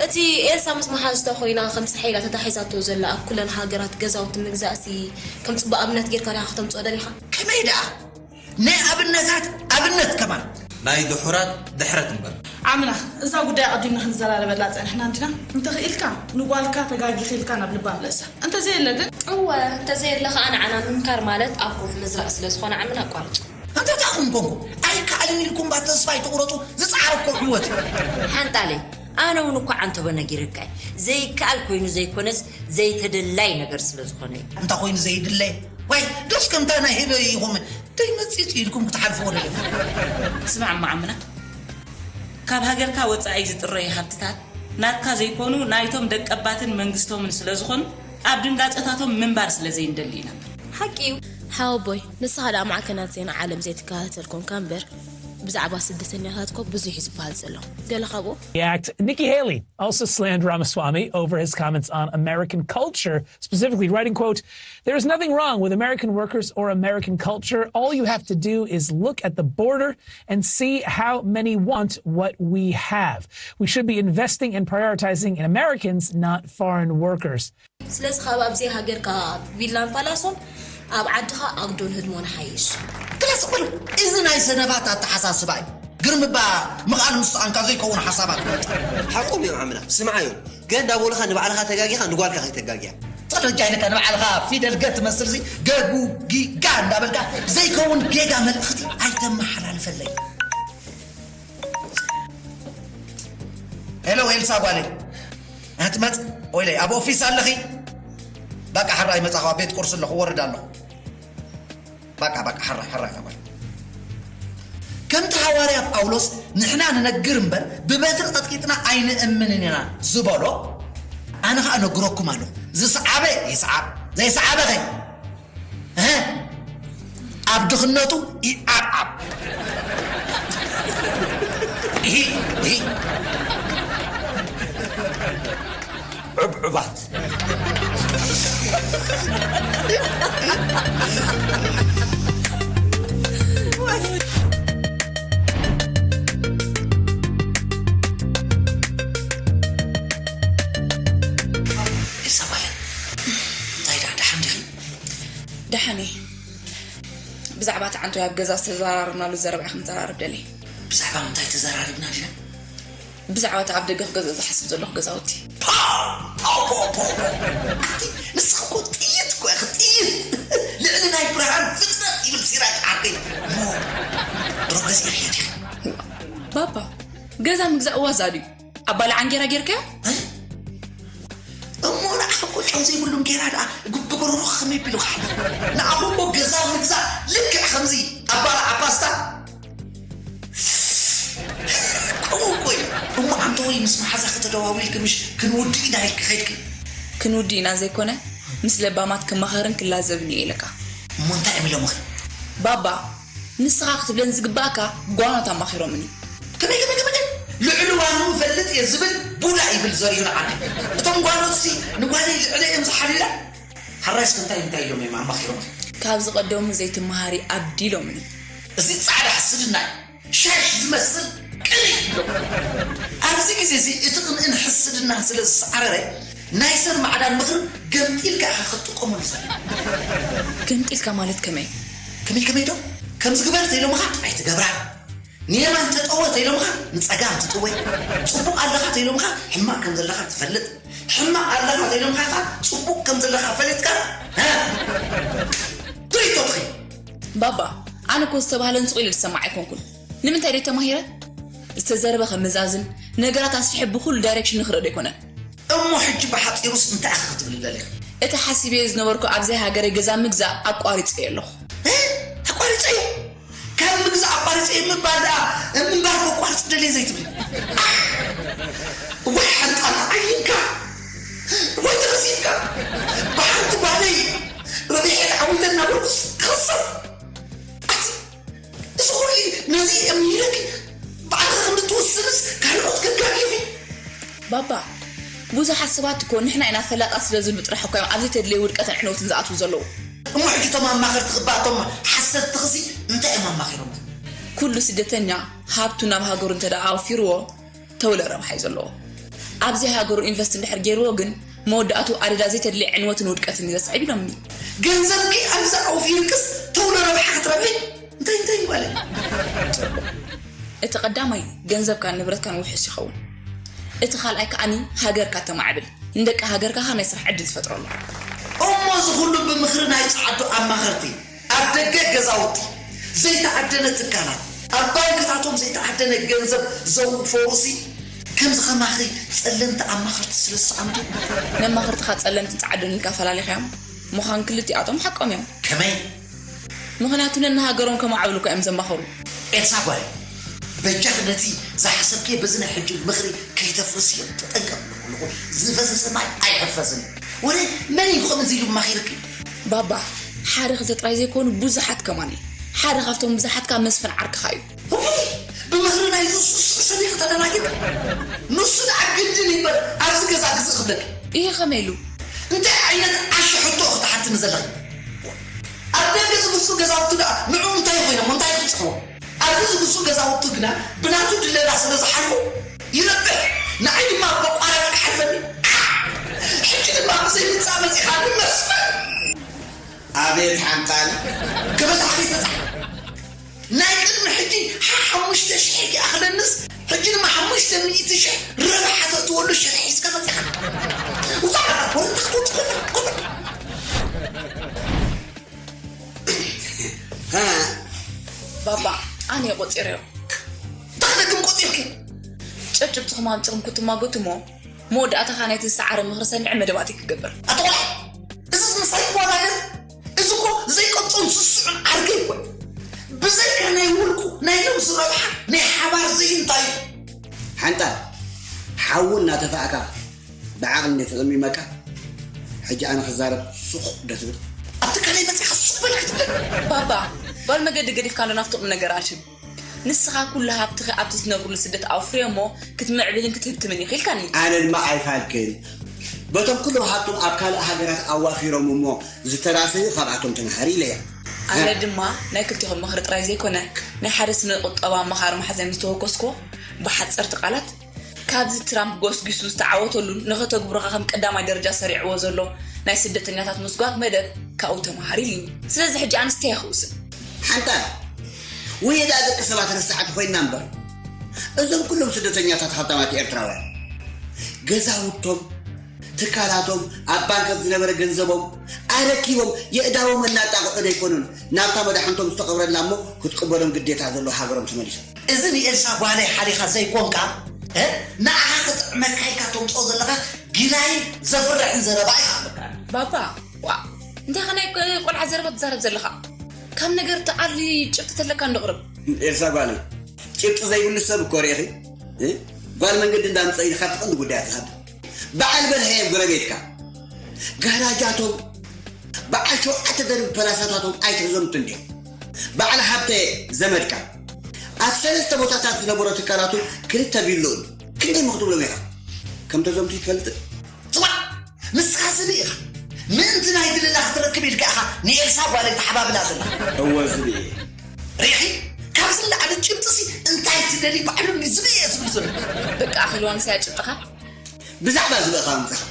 እቲ ኤልሳ ምስ መሓዙታ ኮይና ከም ሳሒላ ተታሒዛቶ ዘላ ኣብ ኩለን ሃገራት ገዛውቲ ምግዛእሲ ከም ጽቡቕ ኣብነት ጌርካ ዲኻ ከተምጽኦ ደሊኻ? ከመይ ደኣ? ናይ ኣብነታት ኣብነት ከማን። ናይ ድሑራት ድሕረት እምበር። ዓምና እዛ ጉዳይ ኣቐዲምና ክንዘላለበላ ጸኒሕና እንዲና። እንተኽኢልካ ንጓልካ ተጋጊኺ ኢልካ ናብ ልባ ምለሳ። እንተዘየለ ግን እወ እንተዘየለ ከኣ ንዓና ምምካር ማለት ኣብ ሩፍ ምዝራእ ስለ ዝኾነ ዓምና ኣቋርጾ። ኣንታ እንታይ ኹም ኮንኩም ኣይከኣልን ኢልኩም ባ ተስፋ ኣይትቑረጹ ዝጸዓረኩም ዕወት እዩ። ሓንጣለይ ኣነ እውን እኮ ዓንተቦ ነጊረካ እየ ዘይከኣል ኮይኑ ዘይኮነስ ዘይተደላይ ነገር ስለ ዝኾነ እዩ። እንታይ ኮይኑ ዘይድለ ዋይ ዶስ ከምታ ናይ ህበይ ኢኹም ደይ መጺጽ ኢልኩም ክትሓልፍዎ ደለ። ስማዕ እሞ ዓምና ካብ ሃገርካ ወጻኢ ዝጥረዩ ሃብትታት ናትካ ዘይኮኑ ናይቶም ደቀባትን መንግስቶምን ስለ ዝኾኑ ኣብ ድንጋጸታቶም ምንባር ስለ ዘይንደሊ ኢና። ሓቂ እዩ። ሓወቦይ ንስኻ ደኣ ማዕከናት ዜና ዓለም ዘይትከታተል ኮንካ እምበር ብዛዕባ ስደተኛታት ኮ ብዙሕ እዩ ዝበሃል ዘሎ። ገለ ካብኡ። Act. Nikki Haley also slammed Ramaswamy over his comments on American culture, specifically writing, quote, "There is nothing wrong with American workers or American culture. All you have to do is look at the border and see how many want what we have. We should be investing and prioritizing in Americans, not foreign workers." ስለዚ ካብ ኣብ ዘይሃገርካ ቪላን ፓላሶን ኣብ ዓድኻ ኣጉዶን ህድሞን ሓይሽ። ክላስ በሉ እዚ ናይ ሰነፋት ኣተሓሳስባ እዩ። ግርም እባ ምኽኣል ምስ ሰኣንካ ዘይከውን ሓሳባት መምጻእ። ሓቆም እዮም ዓምና ስምዓዮም ገ እንዳበሉኻ ንባዕልኻ ተጋጊኻ ንጓልካ ከይተጋግያ። ጸሎጃ ኢልካ ንባዕልኻ ፊደል ገ ትመስል ሲ ገጉ ጊጋ እንዳበልካ ዘይከውን ጌጋ መልእኽቲ ኣይተመሓላልፈለይ። ሄሎ ኤልሳ ጓለይ፣ እህትመጽ ወይለይ ኣብ ኦፊስ ኣለኺ? በቃ ሕራይ መጻኹ፣ ኣብ ቤት ቁርሲ ኣለኹ፣ ወርድ ኣለኹ። በቃ በቃ ሕራይ ሕራይ ጓለይ። ከምቲ ሃዋርያ ጳውሎስ ንሕና ንነግር እምበር ብበትሪ ቀጥቂጥና ኣይንእምንን ኢና ዝበሎ፣ ኣነ ኸኣ ነግረኩም ኣለኹ፣ ዝሰዓበ ይስዓብ፣ ዘይሰዓበ ኸ እህ፣ ኣብ ድኽነቱ ይዓብዓብ። እሂ፣ እሂ። ዕብዕባት። ኢሳባል፣ እንታይ ደኣ፣ ደሓን ዲኺ? ደሓን እየ። ብዛዕባ እቲ ዓንቶይ ኣብ ገዛ ዝተዘራረብናሉ ዘረባ ኢኹም ተዘራርብ ደልየ። ብዛዕባ ምንታይ ተዘራሪብና ዲና? ብዛዕባ እቲ ኣብ ደገ ክገዝኦ ዝሓስብ ዘለኹ ገዛውቲ። ፓው! ፓው! ፓው! ፓው! ኣቲ፣ ንስኺ እኮ ጥይት እኮ ኢኺ፣ ጥይት! ልዕሊ ናይ ብርሃን ፍጥነት ይብል ሲራክ ዓርከይ። እሞ፣ ድሮ ገዚእኽዮ ዲኺ? ባባ፣ ገዛ ምግዛእ ዋዛ ድዩ? ኣባልዓ እንጌራ ጌርካዮ? እ? እሞ ንዓኺ እኮ ጨው ዘይብሉ እንጌራ ደኣ ብጎሮሮኻ ከመይ ኣቢሉ ክሓልፍ? ንዓኺ እኮ ገዛ ምግዛእ ልክዕ ከምዚ ኣባልዓ ፓስታ። ከምኡ እኮ እዩ። እሞ ዓንተወይ ምስ መሓዛኺ ተደዋዊልኪ ምሽ ክንውድእ ኢና ኢልኪ ከይድኪ? ክንውድእ ኢና ዘይኮነ፣ ምስ ለባማት ክመኸርን ክላዘብን እየ ኢለካ። እሞ እንታይ እዮም ኢሎምኺ? ባባ፣ ንስኻ ክትብለን ዝግባእካ ጓኖት ኣማኺሮምኒ። ከመይ፣ ከመይ፣ ከመይ፣ ከመይ? ልዕሊ ዋንኡ እፈልጥ እየ ዝብል ቡዳ ይብል ዘርእዩ ንዓና። እቶም ጓኖትሲ ንጓለይ ልዕለ እዮም ዝሓልዩላ? ሓራይስ እንታይ እንታይ ኢሎም እዮም ኣማኺሮምኺ? ካብ ዝቐደሙ ዘይትመሃሪ ኣብዲ ኢሎምኒ። እዚ ጻዕዳ ሕስድና እዩ። ሻሽ ዝመስል ቅንኢ ኢሎም። ኣብዚ ግዜ እዚ እቲ ቅንእን ሕስድናን ስለ ዝሰዓረረ፣ ናይ ሰብ ማዕዳን ምኽርን ገምጢልካ ኢኻ ክትጥቀመሉ ዘለካ። ገምጢልካ ማለት ከመይ? ከመይ ከመይ ዶ? ከምዚ ግበር ተኢሎምኻ ኣይትገብራን። ንየማን ተጠወ ተኢሎምኻ ንጸጋም ትጥወ። ጽቡቕ ኣለኻ ተኢሎምኻ ሕማቕ ከም ዘለኻ ትፈልጥ። ሕማቕ ኣለኻ ተኢሎምኻ ኸኣ ጽቡቕ ከም ዘለኻ ፈሊጥካ፣ ሃ? ትሪቶ ትኺድ። ባባ፣ ኣነ እኮ ዝተባህለን ስቕ ኢለ ዝሰማዕ ኣይኮንኩን። ንምንታይ ደይ ተማሂረ? ዝተዘረበ ከመዛዝን፣ ነገራት ኣስፊሐ ብኹሉ ዳይሬክሽን ንኽረዶ ኣይኮነን። እሞ ሕጂ ብሓጺሩስ እንታይ ኢኺ ክትብሊ ደሊኺ? እቲ ሓሲበዮ ዝነበርኩ ኣብ ዘይሃገረይ ገዛ ምግዛእ ኣቋሪጸዮ ኣለኹ። እ? ኣቋሪጸዮ? ካብ ምግዛእ ኣቋሪጸዮ ምባል ደኣ ምንባር ከቋርጽ ደልየ ዘይትብሊ? ወይ ሓንጣል ዓይንካ፣ ወይ ተቐሲፍካ። ብሓንቲ ጓለይ ረቢሐ ተዓዊተ እናበልኩስ ክኽሰር። ኣቲ፣ እዚ ኩሉ ነዚ እምሂረኪ ባዕልኺ ከም እትውስንስ ካልኦት ከጋግፊ? ባባ፣ ብዙሓት ሰባት እኮ ንሕና ኢና ፈላጣት ስለ ዝብሉ ጥራሕ እኮ እዮም ኣብ ዘይተድለየ ውድቀትን ዕንወትን ዝኣትዉ ዘለዉ። እሞ ሕጂ እቶም ኣማኸርቲ ክባቶም ሓሰብትኽሲ እንታይ እዮም ኣማኺሮም? ኩሉ ስደተኛ ሃብቱ ናብ ሃገሩ እንተ ደኣ ኣውፊርዎ፣ ተውለ ረብሓ እዩ ዘለዎ። ኣብዚ ሃገሩ ኢንቨስት እንድሕር ገይርዎ ግን፣ መወዳእቱ ኣደዳ ዘይተድልየ ዕንወትን ውድቀትን እዩ ዘስዕብ ኢሎምኒ። ገንዘብኪ ኣብዚ ኣውፊርክስ ተውለ ረብሓ ክትረብሒ? እንታይ እንታይ ይባል? እቲ ቀዳማይ ገንዘብካን ንብረትካን ውሑስ ይኸውን። እቲ ካልኣይ ከኣኒ ሃገርካ ተማዕብል፣ ንደቂ ሃገርካ ኸኣ ናይ ስራሕ ዕድል ትፈጥረሎም። እሞ እዚ ኩሉ ብምኽሪ ናይ ጸዓዱ ኣማኸርቲ፣ ኣብ ደገ ገዛውቲ፣ ዘይተዓደነ ትካላት፣ ኣብ ባንክታቶም ዘይተዓደነ ገንዘብ ዘውፈሩሲ፣ ከምዚ ከማኺ ጸለምቲ ኣማኸርቲ ስለ ዝሰኣኑ ድዩ? ነማኸርትኻ ጸለምትን ጸዓዱን ኢልካ ፈላሊኻዮም ምዃን ክልቲኣቶም ሓቆም እዮም። ከመይ? ምኽንያቱ ነንሃገሮም ከማዕብሉ እኮ እዮም ዘማኸሩ። ኤልሳ ጓል፣ በጃኺ ነቲ ዝሓሰብክዮ በዚ ናይ ሕጂ ምኽሪ ከይተፍርስዮ ተጠንቀቕ ኣለኹ። ዝፈሰሰ ማይ ኣይሕፈስን። ወረ መን እዩ ከምዚ ኢሉ ማኺርኪ? ባባ፣ ሓደ ክልተ ጥራይ ዘይኮኑ ብዙሓት ከማን እዩ። ሓደ ካብቶም ብዙሓት ካብ መስፍን ዓርክኻ እዩ። ውይ፣ ብምኽሪ ናይዚ ስሱዕ ሰበይ ክተደናጊር። ንሱ ደኣ ግድን ይበር ኣብዚ ገዛ ግዝእ ክብለኪ። ይሄ ከመይ ኢሉ? እንታይ ዓይነት ዓሽ ሕቶ ክትሓትኒ ዘለኺ? ኣብ ደገ ዝግዝኡ ገዛውቲ ደኣ ንዕኡ እንታይ ኮይኖም እንታይ ክብጽሕዎ? ኣብዚ ዝግዝኡ ገዛውቲ ግና ብናቱ ድለላ ስለ ዝሓልፉ ይረብሕ። ንዓይ ድማ በቋራጭ ክሓልፈኒ። ሕጂ ድማ ብዘይ ምጻእ መጺኻኒ መስፍን። ኣቤት ሓንጣል። ክበዝሓ ቤት በጽሓ። ናይ ቅድሚ ሕጂ ሓሙሽተ ሽሕ ክኣኽለንስ፣ ሕጂ ድማ ሓሙሽተ ሚእቲ ሽሕ ረብሓ ተእትወሉ ሽሕ ሒዝካ መጺኻ። ውጻእ፣ ወረታ ክትወጽእ፣ ሃ? ባባ፣ ኣነ እየ ቆጺረዮ። እንታይ ደግም ቆጺርኪ? ጨብጨብትኹም ኣምጺኹም ክትማጎቱ እሞ፣ መወዳእታኻ ናይቲ ዝሰዓረ ምኽሪ ሰሚዐ መደባተይ ክገብር። ኣታ ቆልዓ፣ እዚ ዝምሳይ ዋጋ ግን፣ እዚ እኮ ዘይቀጽን ስሱዕን ዓርከይ እኮ እዩ። ብዘይካ ናይ ውልቁ ናይ ነብሱ ረብሓ ናይ ሓባር ዘይንታዩ። ሓንጣል፣ ሓዊ እናተፋእካ ብዓቕሊ እንደ ተጸሚመካ፣ ሕጂ ኣነ ክዛረብ ሱቕ ዶ ትብል? ኣብቲ ካልኣይ መጺኻ ሱቕ በል ክትብል። ባባ፣ ጓል መገዲ ገዲፍካ ኣሎ ናብቲ ቁም ነገር ኣትዩ። ንስኻ ኩሉ ሃብትኺ ኣብቲ ትነብርሉ ስደት ኣውፍርዮ እሞ ክትምዕብልን ክትህብትምን ኢኺ ኢልካኒ። ኣነ ድማ ኣይፋልክን። በቶም ኩሎም ሃብቶም ኣብ ካልእ ሃገራት ኣዋፊሮም እሞ ዝተራሰዩ ካብኣቶም ተምሃር ኢለያ። ኣነ ድማ ናይ ክልቲኹም ምኽሪ ጥራይ ዘይኮነ ናይ ሓደ ስነ ቁጠባ ኣማኻሪ ማሕዘን ዝተወከስኩዎ ብሓፀርቲ ቃላት ካብዚ ትራምፕ ጎስጒሱ ዝተዓወተሉን ንኸተግብሮኻ ከም ቀዳማይ ደረጃ ሰሪዕዎ ዘሎ ናይ ስደተኛታት ምስጓግ መደብ ካብኡ ተምሃር ኢሉኒ። ስለዚ ሕጂ ኣነስ እንታይ እየ ክውስን? ሓንጣል ውየዳ ደቂ ሰባት ረሳዕቲ ኮይና እምበር እዞም ኩሎም ስደተኛታት ሃብታማት ኤርትራውያን ገዛውቶም ትካላቶም ኣብ ባንካት ዝነበረ ገንዘቦም ኣረኪቦም የእዳዎም እናጣቕዑ ዘይኮኑን ናብታ መድሓንቶም ዝተቐብረላ እሞ ክትቅበሎም ግዴታ ዘሎ ሃገሮም ተመሊሶም። እዚ ንኤልሳ ጓለይ ሓሊኻ ዘይኮንካ ንዓኻ ክጥዕመካ ኢልካ ተምፅኦ ዘለኻ ጊላይን ዘፍርሕን ዘረባ ኢኻ። ባባ ዋ እንታይ ኸ ናይ ቆልዓ ዘረባ ትዛረብ ዘለኻ? ካብ ነገር ተኣሊ ጭብጢ ተለካ እንዶ ቅርብ። ኤልሳ ጓለይ ጭብጢ ዘይብሉ ሰብ እኮ ርኢኺ እ? ጓል መንገዲ እንዳምፀ ኢልካ ትቐንዲ ጉዳያት ትኸድ በዓል በርሀ ጎረቤትካ ጋራጃቶም በዓል ሸውዓተ ደርቢ ፐላሳታቶም ኣይትሕዞም ትንዲ በዓል ሃብተ ዘመድካ ኣብ ሰለስተ ቦታታት ዝነበሮ ትካላቱ ክልተ ቪሎን ክንደይ ምኽትብሎም ኢኻ ከም ተዘምቱ ትፈልጥ ጽዋዕ ንስኻ ዝብኢ ኢኻ ምእንቲ ናይ ድልላ ክትረክብ ኢልካ ኢኻ ንኤልሳ ጓለይ ተሓባብላ ዘላ እወ ዝብኢ ሪኺ ካብዚ ንላዕሊ ጭብጢሲ እንታይ ትደሊ ባዕሉ ዝብኢ እየ ዝብል ዘሎ በቃ ኣኺልዋ ምሳያ ጭብጥኻ ብዛዕባ ዝብእኻ ምምፃኻ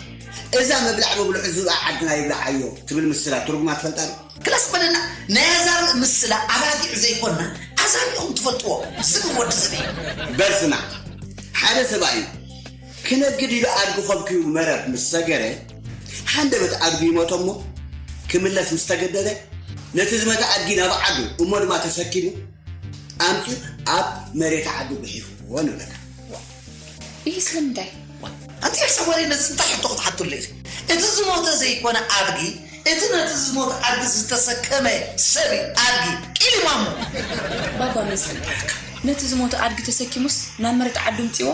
እዛ ምብላዕ ምብልዑ ዝብኣ ዓድና ይብልዓዮ ትብል ምስላ ትርጉማ ትፈልጣ ዶ? ክላስ በለና ናይ ኣዛብእ ምስላ ኣባጊዕ ዘይኮና ኣዛብእ ኢኹም ትፈልጥዎ ዝብኢ ወዲ ዝብኢ። በል ስማዕ ሓደ ሰብኣይ ክነግድ ኢሉ ኣድጊ ከብክዩ መረብ ምስ ሰገረ ሃንደበት ኣድጊ ይመቶ እሞ ክምለስ ምስ ተገደደ ነቲ ዝመተ ኣድጊ ናብ ዓዱ እሞ ድማ ተሰኪሙ ኣምፂኡ ኣብ መሬት ዓዱ ጉሒፍዎ ንብለካ። ኢሂ ስለምንታይ? ኣንቲ ኤልሳ ጓለይ ነዚ እንታይ ሕቶ ክትሓትሉ ኢኺ? እቲ ዝሞተ ዘይኮነ ኣድጊ እቲ ነቲ ዝሞተ ኣድጊ ዝተሰከመ ሰብ እዩ ኣድጊ ቂሊማሞ። ባባ መዝን ነቲ ዝሞተ ኣድጊ ተሰኪሙስ ናብ መሬት ዓዱ ምፅዎ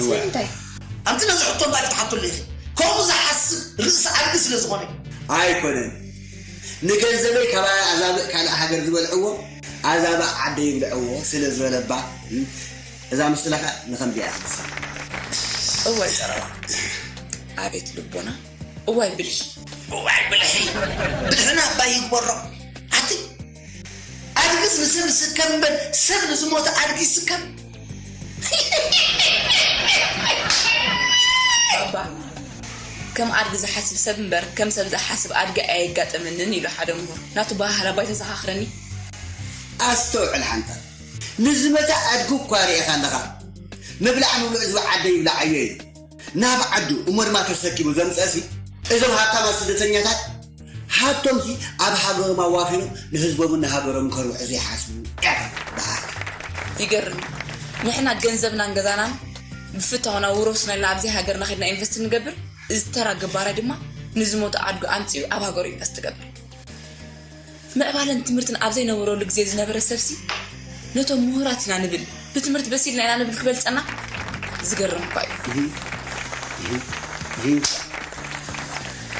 ስለምንታይ? ኣንቲ ነዚ ሕቶ እንታይ ክትሓትሉ ኢኺ? ከምኡ ዝሓስብ ርእሲ ኣድጊ ስለዝኾነ እዩ። ኣይኮነን ንገንዘበይ ካባና ኣዛብእ ካልእ ሃገር ዝበልዕዎ ኣዛብእ ዓደይ ይብልዕዎ ስለዝበለ እባ እዛ ምስላ ከኣ ንኸምዚኣ እያ ትመስል። እዋይ ጸረባ፣ ኣቤት ልቦና፣ እዋይ ብልሒ። እዋይ ብልሒ፣ ብልሕና እባ ይግበሮ። ኣቲ ኣድግስ ንሰብ ይስከም እምበር ሰብ ንዝሞተ ኣድጊ ይስከም። ባባ፣ ከም ኣድጊ ዝሓስብ ሰብ እምበር ከም ሰብ ዝሓስብ ኣድጊ ኣየጋጠመንን ኢሉ ሓደ ምሁር። ናቱ ኣበሃህላ እባ ኣይተዘኻኽረኒ። ኣስተውዕል ሓንታ፣ ንዝመተ ኣድጊ እኳ ርኢኻ ኣለኻ። ምብላዕ ምብልዑ ዝብዓት ደይብላዓዮ ኢሉ ናብ ዓዱ እሞ ድማ ተሰኪሙ ዘምፀእሲ እዞም ሃብታማት ስደተኛታት ሃብቶምሲ ኣብ ሃገሮም ኣዋፊሮም ንህዝቦምን ንሃገሮምን ከርብሑ ዘይሓስቡ ያታ በሃልቲ። ይገርም ንሕና ገንዘብናን ገዛናን ብፍታውና ውረሱና ኢልና ኣብዚ ሃገርና ከድና ኢንቨስት ንገብር እዚ ተራ ገባራይ ድማ ንዝሞተ ኣድጉ ኣምፂኡ ኣብ ሃገሩ ኢንቨስት ትገብር ምዕባለን ትምህርትን ኣብ ዘይነበረሉ ግዜ ዝነበረ ሰብሲ ነቶም ምሁራት ኢና ንብል ብትምህርቲ በሲልና ኢና ንብል ክበልፀና ዝገርም እኳ እዩ።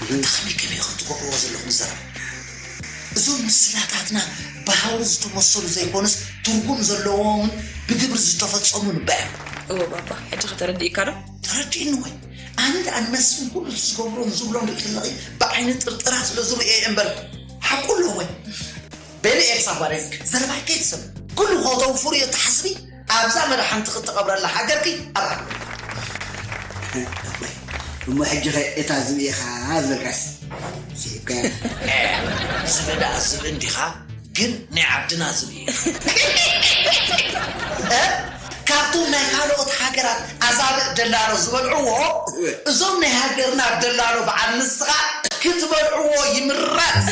እንታይ ከመይ ከመይ ኢኹም ትገብርዎ ዘለኹም ዘረባ እዞም ምስላታትና ብሃውሪ ዝተመሰሉ ዘይኮኑስ ትርጉም ዘለዎምን ብግብሪ ዝተፈፀሙን እባ እዮም። እወ ባባ ሕጂ ከተረድእካ ዶ? ተረድእኒ ወይ ኣነ ደኣ ንመስፍን ኩሉ እቲ ዝገብሮን ዝብሎን ርኢ ከለኺ ብዓይኒ ጥርጠራ ስለ ዝርእዮ እየ እምበር ሓቁ ኣሎ ወይ? በሊ ኤልሳ ጓለይ ዘረባይ ከይትሰምዒ ኩሉ ከተውፍርዮ ትሓስቢ ኣብዛ መድሓንቲ ክትቐብረላ ሃገርኪ ኣራኽቢ። እሞ ሕጂ ኸ እታ ዝብኢ ኢኻ ዝበልካስ ስሒብካያ። ዝብኢ ደኣ ዝብኢ እንዲኻ ግን ናይ ዓድና ዝብኢ ኢኻ። ካብቶም ናይ ካልኦት ሃገራት ኣዛብእ ደላሎ ዝበልዕዎ እዞም ናይ ሃገርና ደላሎ በዓል ንስኻ ክትበልዕዎ ይምረፅ።